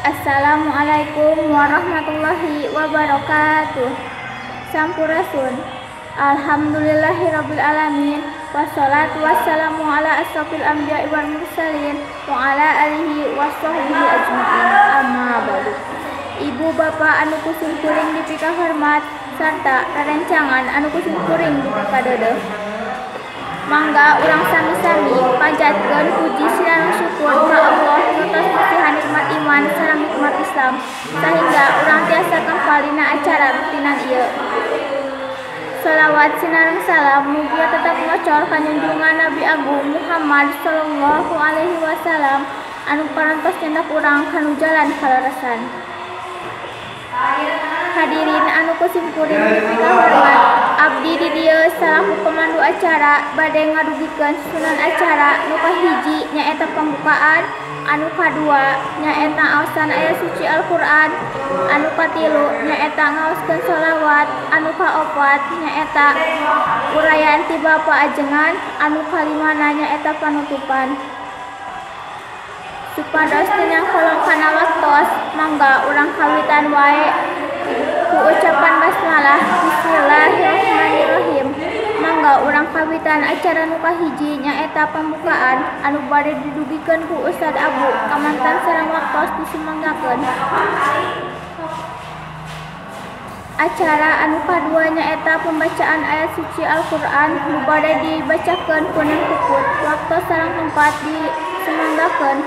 Assalamualaikum warahmatullahi wabarakatuh. Sampurasun. Alhamdulillahirabbil alamin. Wassalatu wassalamu ala asrofil anbiya'i wal mursalin wa ala alihi washabbihi ajmain. Amma ba'du. Ibu bapak anu ku simkuring dipikahormat sarta rerencangan anu ku simkuring dipikadeudeuh. Mangga urang sami-sami panjatkeun puji sareng syukur ka Allah nu tos masihan nikmat iman sareng nikmat Islam sahingga urang tiasa kempal dina acara rutinan ieu. Shalawat sinareng salam mugia tetep ngocor ka junjungan Nabi Agung Muhammad sallallahu alaihi wasallam anu parantos nyentak urang kana jalan kaleresan. Hadirin anu ku simkuring dipikahormat, abdi di dieu salaku pemandu acara bade ngadugikeun susunan acara nu kahiji nyaeta pembukaan, anu kadua nyaeta aosan ayat suci Al-Qur'an, anu katilu nyaeta ngaoskeun sholawat, anu kaopat nyaeta uraian ti Bapa Ajengan, anu kalimana nyaeta panutupan. Supados teu nyangkolong kana waktos, mangga urang kawitan wae ku ucapan basmalah. Bismillahirrahmanirrahim. Mangga urang kawitan acara nu kahiji nyaeta pembukaan anu bade didugikeun ku Ustad Abu kamantan sareng waktos disumanggakeun. Acara anu kadua nyaeta pembacaan ayat suci Al-Qur'an nu bade dibacakeun ku Neng Puput, waktos sareng tempat disumanggakeun.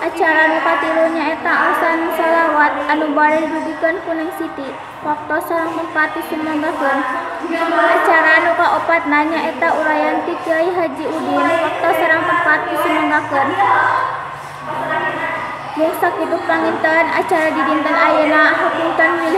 Acara nu katilu nyaeta aosan shalawat anu bade didugikeun ku Neng Siti, waktos sareng tempat disumanggakeun. Acara nu kaopatna nyaeta uraian ti Kiai Haji Udin, waktos sareng tempat disumanggakeun. Mung sakitu panginten acara di dinten ayeuna, hapunten.